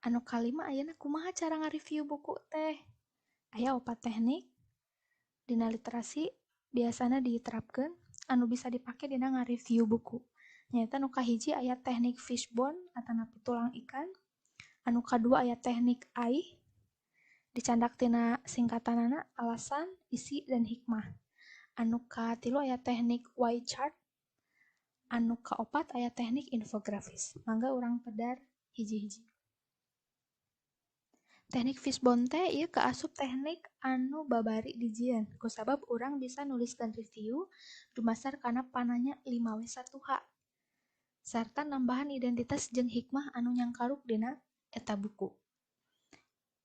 Anu kalima ayeuna kumaha cara ngareview buku teh? Aya opat teknik dina literasi biasana diterapkeun anu bisa dipake dina ngareview buku. Nyaeta nu kahiji aya teknik fishbone atanapi tulang ikan, anu kadua aya teknik AIH dicandak tina singkatanana alasan, isi, dan hikmah. Anu katilu aya teknik Y chart, anu kaopat aya teknik infografis. Mangga urang pedar hiji-hiji. Teknik fishbone teh ieu kaasup teknik anu babari dijieun kusabab urang bisa nuliskeun review dumasar kana pananya 5W1H sarta nambahan identitas jeung hikmah anu nyangkaruk dina eta buku.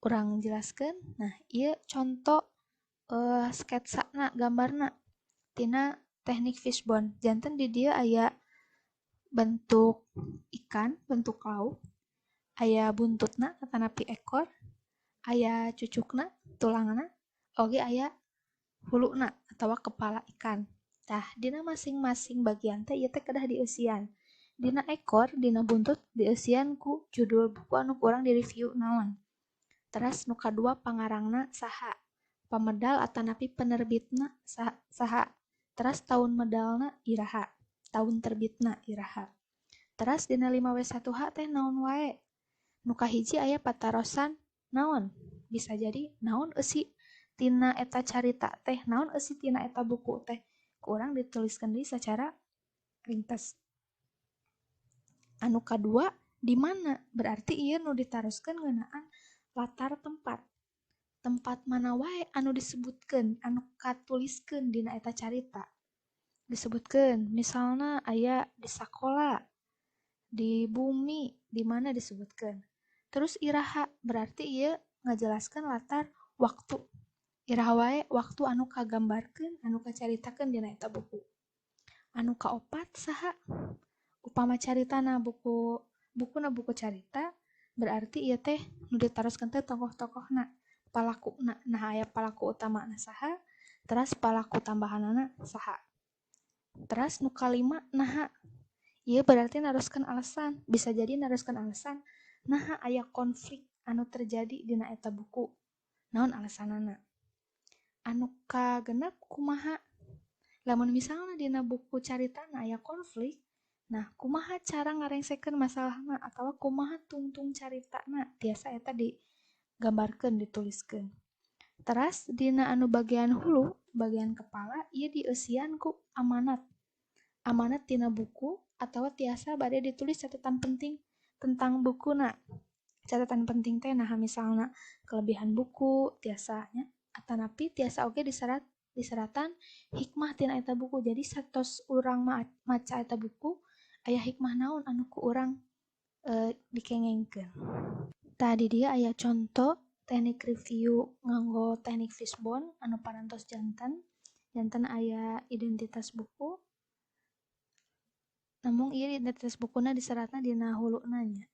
Urang jelaskeun, nah ieu conto sketsana gambarna tina teknik fishbone. Janten di dieu aya bentuk ikan, bentuk lauk, aya buntutna atanapi ekor, aya cucukna, tulangna, oge aya huluna atawa kepala ikan. Tah, dina masing-masing bagian teh ieu teh kedah dieusian. Dina ekor, dina buntut dieusian ku judul buku anu ku urang direview naon. Teras nu kadua pangarangna saha, pamedal atanapi penerbitna saha, teras tahun medalna iraha, tahun terbitna iraha. Teras dina 5W1H teh naon wae. Nu kahiji aya patarosan naon, bisa jadi naon eusi tina eta carita teh, naon eusi tina eta buku teh, ku urang dituliskeun deui sacara ringkes. Anu kadua di mana, berarti ieu nu ditaroskeun ngeunaan latar tempat. Tempat mana wae anu disebutkeun, anu katuliskeun dina eta carita. Disebutkeun misalna aya di sakola, di bumi, di mana disebutkeun. Terus iraha, berarti ieu ngajelaskeun latar waktu. Iraha wae waktu anu kagambarkeun, anu kacaritakeun dina eta buku. Anu kaopat saha? Upama caritana bukuna buku carita, berarti ieu teh nu ditaroskeun teh tokoh-tokohna, palakuna. Nah, aya palaku utamana saha, teras palaku tambahanana saha. Teras nu kalima naha? Ieu berarti naroskeun alasan, bisa jadi naroskeun alasan naha aya konflik anu terjadi dina eta buku. Naon alasanana? Anu kagenep kumaha? Lamun misalna dina buku caritana aya konflik, nah kumaha cara ngarengsekeun masalahna atawa kumaha tungtung caritana tiasa eta digambarkeun, dituliskeun. Teras dina anu bagian hulu, bagian kepala ieu dieusian ku amanat. Amanat tina buku atawa tiasa bade ditulis catatan penting tentang bukuna. Catatan penting teh naha misalna kelebihan buku tiasa nya, atanapi tiasa oge diseratan hikmah tina eta buku. Jadi satos urang maca eta buku aya hikmah naon anu ku urang dikengengkeun. Tadi dia aya contoh teknik review nganggo teknik fishbone anu parantos janten. Janten aya identitas buku. Namun ieu identitas bukuna diseratna dina huluna nya.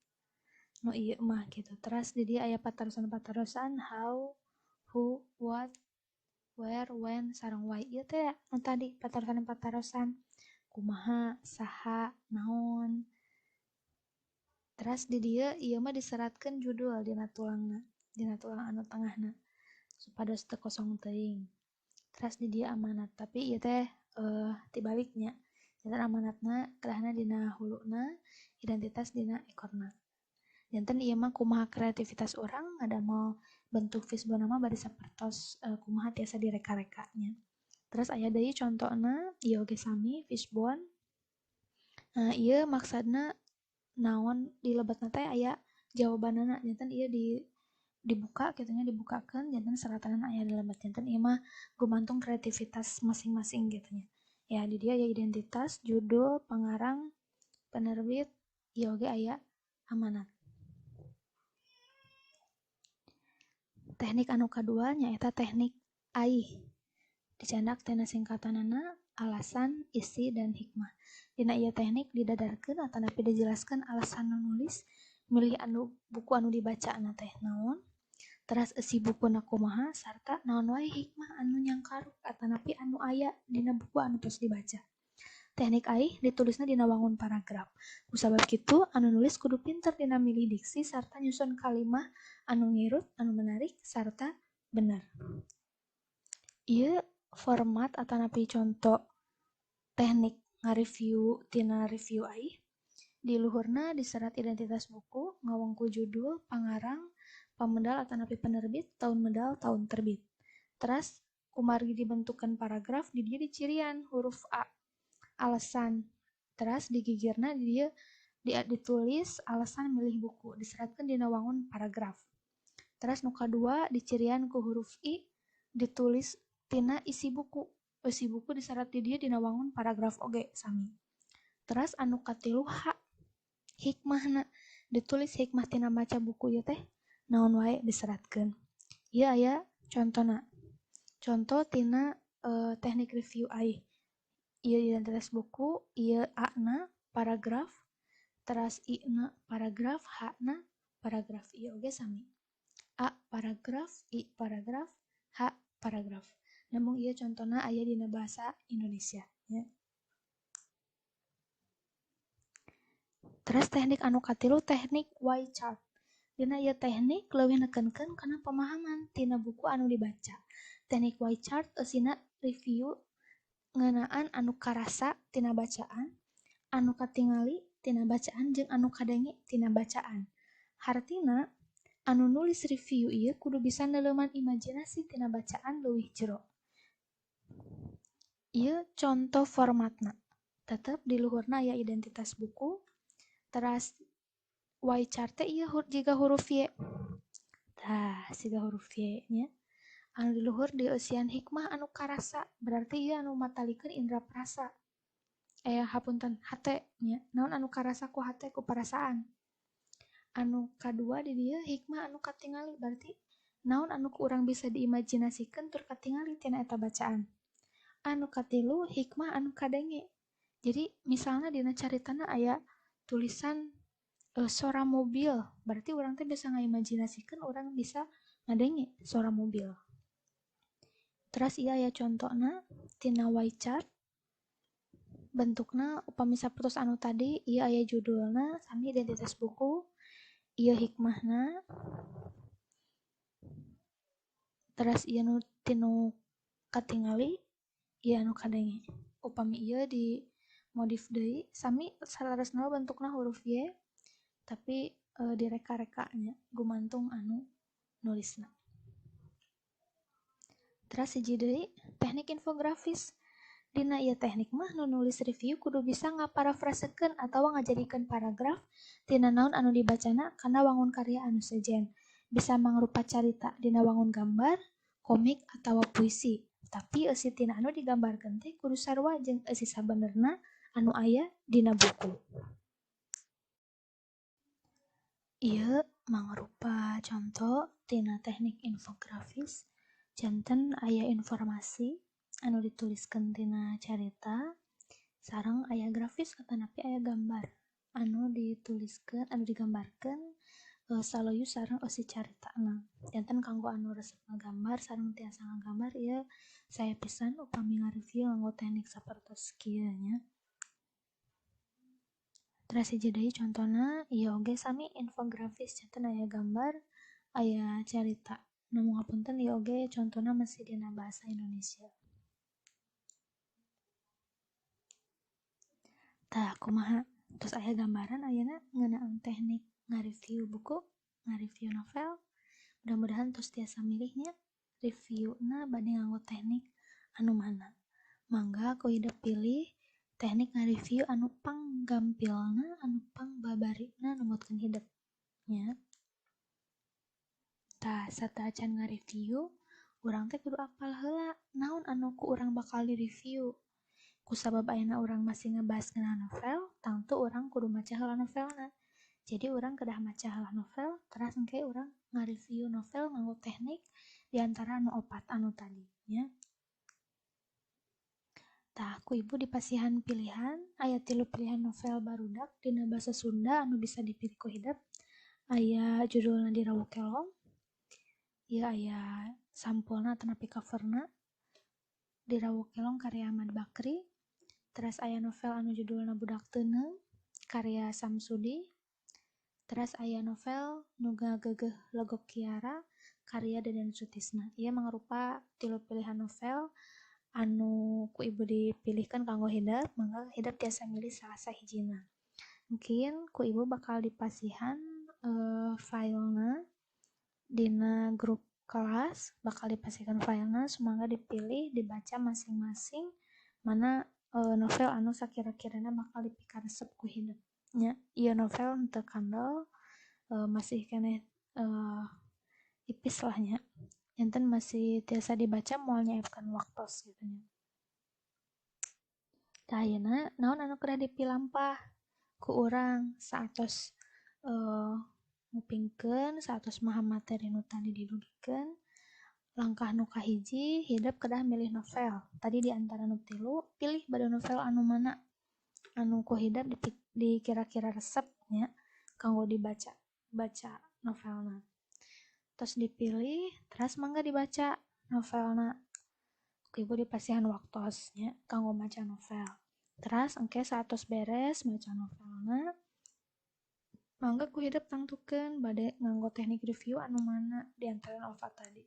Nu ieu mah kitu. Teras di dieu aya patarosan-patarosan how, who, what, where, when, sareng why. Ieu teh nu tadi patarosan-patarosan kumaha, saha, naon. Teras di dieu ieu mah diseratkeun judul dina tulangna, dina tulang anu tengahna supados teu kosong teuing. Teras di dieu amanat, tapi ieu teh tibaliknya. Janten amanatna kedahna dina huluna, identitas dina ekorna. Janten ieu mah kumaha kreativitas urang ngadamel bentuk fishbone mah bari sapertos kumaha tiasa direka-reka nya. Terus aya deui contona ieu oge sami fishbone. Nah, ieu maksadna naon di lebetna teh aya jawabanana, janten ieu dibuka kitu nya, dibukakeun janten seratanana aya di lebet. Janten ieu mah gumantung kreativitas masing-masing kitu nya. Ya di dieu aya identitas, judul, pangarang, penerbit, ieu oge aya amanat. Teknik anu kadua nyaeta teknik AIH. Dicandak tina singkatanana alasan, isi, dan hikmah. Dina ieu teknik didadarkeun atanapi dijelaskeun alasan nu nulis milih anu buku anu dibacana teh naon, teras eusi bukuna kumaha, sarta naon wae hikmah anu nyangkaruk atanapi anu aya dina buku anu tos dibaca. Teknik aih ditulisna dina wangun paragraf. Kusabab kitu anu nulis kudu pinter dina milih diksi sarta nyusun kalimah anu ngirut, anu menarik sarta bener. Ieu format atanapi conto teknik ngareview tina review aih. Di luhurna diserat identitas buku, ngawengku judul, pangarang, pamedal atanapi penerbit, tahun medal, tahun terbit. Teras kumargi dibentukkeun paragraf di dieu dicirian huruf A, alasan. Teras digigirna di dieu ditulis alasan milih buku, diseratkeun dina wangun paragraf. Teras nu kadua dicirian ku huruf I, ditulis tina isi buku. Isi buku diserat di dieu dina wangun paragraf oge sami. Teras anu katilu H, hikmahna, ditulis hikmah tina maca buku ieu teh naon wae diseratkeun. Ieu aya contona. Conto tina teknik review aih. Ieu identitas buku, ieu A-na paragraf, teras I-na paragraf, H-na paragraf. Ieu oge sami. A paragraf, I paragraf, H paragraf. Namun ieu contona aya dina bahasa Indonesia nya. Terus teknik anu katilu teknik Y chart. Dina ieu teknik leuwih nekenkeun kana pemahaman tina buku anu dibaca. Teknik Y chart eusina review ngeunaan anu karasa tina bacaan, anu katingali tina bacaan jeung anu kadenge tina bacaan. Hartina anu nulis review ieu kudu bisa neuleuman imajinasi tina bacaan leuwih jero. Ieu conto formatna. Tetep di luhurna aya identitas buku, teras Y chart teh ieu jiga huruf Y. Tah, siga huruf Y nya. Anu di luhur dieusian hikmah anu karasa, berarti ieu anu matalikeun indra perasa. Hapunten, hate nya. Naon anu karasa ku hate ku perasaan. Anu kadua di dieu hikmah anu katingali, berarti naon anu ku urang bisa diimajinasikeun tur katingali tina eta bacaan. Anu katilu hikmah anu kadenge. Jadi misalnya dina caritana aya tulisan sora mobil, berarti urang teh bisa ngaimajinasikeun urang bisa ngadenge sora mobil. Terus ieu aya contona tina Y chart. Bentukna upami sapertos anu tadi, ieu aya judulna sami identitas buku, ieu hikmahna. Terus ieu nu tinu katingali, ieu anu kadenge. Upami ieu di modif deui sami saleresna bentukna huruf Y, tapi direka-reka nya gumantung anu nulisna. Teras hiji deui teknik infografis. Dina ieu teknik mah nu nulis review kudu bisa ngaparafrasekeun atawa ngajadikeun paragraf tina naon anu dibacana kana wangun karya anu sejen. Bisa mangrupa carita dina wangun gambar, komik atawa puisi. Tapi eusi tina anu digambarkeun teh kudu sarua jeung eusi sabenerna anu aya dina buku. Ieu mangrupa conto tina teknik infografis. Janten aya informasi anu dituliskeun tina carita sareng aya grafis atanapi aya gambar anu dituliskeun anu digambarkeun saloyu sareng eusi caritana. Janten kanggo anu resep ngagambar sareng tiasa ngagambar ieu saya pisan upami ngareview nganggo teknik sapertos kieu nya. Teras hiji deui contona ieu oge sami infografis, janten aya gambar aya carita. Namun ngapunten ieu oge contona masih dina bahasa Indonesia. Tah kumaha? Terus aya gambaran ayeuna ngeunaan teknik ngareview buku, ngareview novel. Mudah-mudahan tos tiasa milihnya reviewna bade nganggo teknik anu mana. Mangga ku hidep pilih teknik ngareview anu panggampilna, anu pangbabarina numutkeun hidep nya. Tah, sateuacan ngareview, urang teh kudu apal heula naon anu ku urang bakal direview. Kusabab ayeuna urang masih ngebahas ngeunaan novel, tangtu urang kudu maca heula novelna. Jadi urang kedah maca heula novel, teras engke urang ngareview novel nganggo teknik di antara anu opat anu tadi nya. Tah, ku ibu dipasihan pilihan, aya 3 pilihan novel barudak dina basa Sunda anu bisa dipilih ku hidep. Aya judulna Di Rawu Kelong, ieu aya sampulna atanapi coverna Di Rawu Kelong karya Ahmad Bakri. Teras aya novel anu judulna Budak Teuneung karya Samsudi. Teras aya novel Nu Ngageugeuh Legok Kiara karya Deden Sutisna. Ieu mangrupa 3 pilihan novel anu ku ibu dipilihkan kanggo hidep, mangga hidep tiasa milih salah sahijina. Mungkin ku ibu bakal dipasihan filena dina grup kelas, bakal dipasihkan filena, sumangga dipilih dibaca masing-masing mana novel anu sakira-kirana bakal dipikaresep ku hidep nya. Ieu novel henteu kandel, masih keneh ipis lah nya, janten masih tiasa dibaca moal nyaepkeun waktos gitu nya. Tah ayeuna naon anu kedah dipilampah ku urang saatos ngupingkeun, saatos maha materi nu tadi didugikeun. Langkah nu kahiji, hidep kedah milih novel. Tadi di antara nu 3, pilih bade novel anu mana anu ku hidep dikira-kira resep nya kanggo dibaca, baca novelna. Terus dipilih, teras mangga dibaca novelna. Ku ibu dipasihan waktos nya kanggo maca novel. Teras engke saatos beres maca novelna, mangga ku hidep tangtukeun bade nganggo teknik review anu mana di antara novel tadi.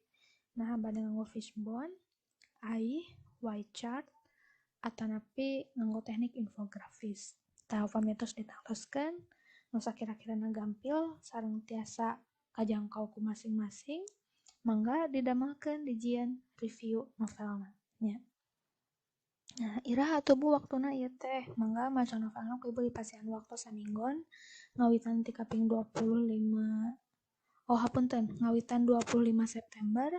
Nah, bade nganggo fishbone, AI, Y chart, atanapi nganggo teknik infografis. Tah upami tos ditangtoskeun, nu sakira-kirana gampil sareng tiasa kajangkau ku masing-masing, mangga didamelkeun dijieun review novelna nya. Nah, iraha atuh Bu waktuna ieu teh, mangga maca novelna ku ibu dipasihan waktu saminggon ngawitan ti kaping 25, oh hapunten, ngawitan 25 September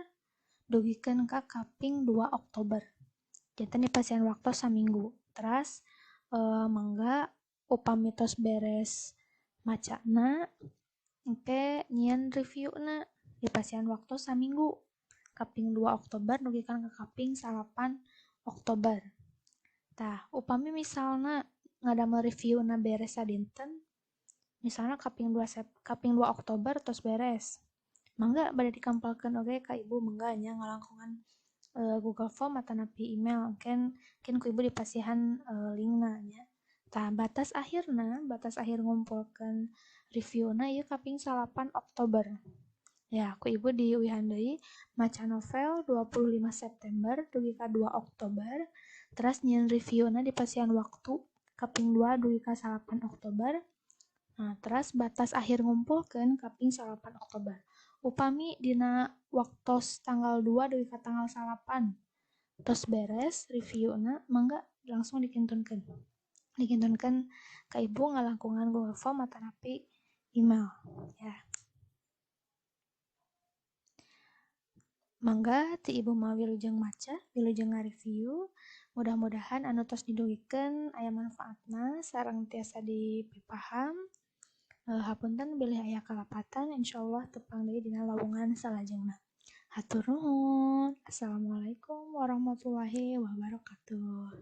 dugikeun ka kaping 2 Oktober. Janten dipasihan waktu saminggu. Teras mangga upami tos beres macana engke nyieun reviewna dipasihan waktu saminggu kaping 2 Oktober dugikeun ka kaping 9 Oktober. Tah, upami misalna ngadamel reviewna beres sadinten, misalna kaping 2 Oktober tos beres, mangga bade dikampalkeun oge ka ibu, mangga nya ngalangkungan Google Form atanapi email, engken ku ibu dipasihan linkna nya. Tah, batas akhir ngumpulkeun reviewna ieu kaping 9 Oktober. Ya, ku ibu diuihan deui maca novel 25 September dugi ka 2 Oktober, teras nyieun reviewna dipasihan waktu kaping 2 dugi ka 9 Oktober. Nah, teras batas akhir ngumpulkeun kaping 9 Oktober. Upami dina waktos tanggal 2 dugi ka tanggal 9 tos beres reviewna, mangga langsung dikintunkeun. Dikintunkeun ka ibu ngalangkungan Google Form atanapi email ya. Mangga ti ibu mah wilujeng maca, wilujeng ngareview. Mudah-mudahan anu tos didugikeun aya manfaatna sareng tiasa dipipaham. Hapunten bilih aya kalepatan, insyaallah tepang deui dina lawungan salajengna. Hatur nuhun. Assalamualaikum warahmatullahi wabarakatuh.